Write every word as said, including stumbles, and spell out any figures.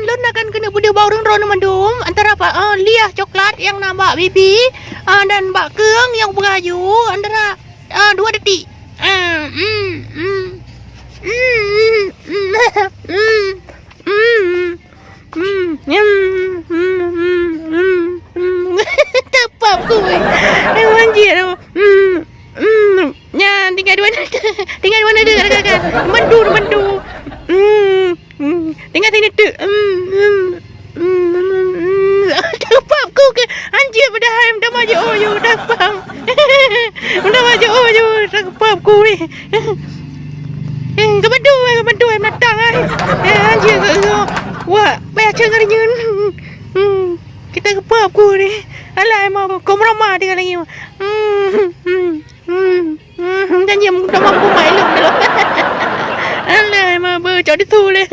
Lôn akan keuneuk peudeuh bak ureueng droeneuh mandum, antara pa-, ah, liah coklat nyang na bak bibi, ah, dan bak keueng nyang peugah aju, antara, ah, dua detik. Ah, mm, mm. Mm, mm, mm, mm. Mm, mm, mm, mm, mm, mm. Teupap ku, eh. Eh, anjir. Mm, mm. Nyan, tinggai dua, tinggai dua nada, rakan-rakan. Mandu, mandu. Mm, mm. Tinggai sini tu. Mm, mm. Mm, mm, mm. Teupap ku ke? Anjir, padahai dah maju, oh, you, teupap. Dah maju, oh, you, teupap ku ni. Eh, kebedu, eh, kebedu, eh, menatang, eh. Eh, anjir, ke, ke. Wah, payah cang hari nyeun. Hmm, kita keupap ku ni. Alah, emang apa? Kau meramah dengan lagi. Hmm, hmm, hmm, hmm. Janji, mudah mampu, Mak, elok, elok. Alah, emang apa? Cok di tu leh.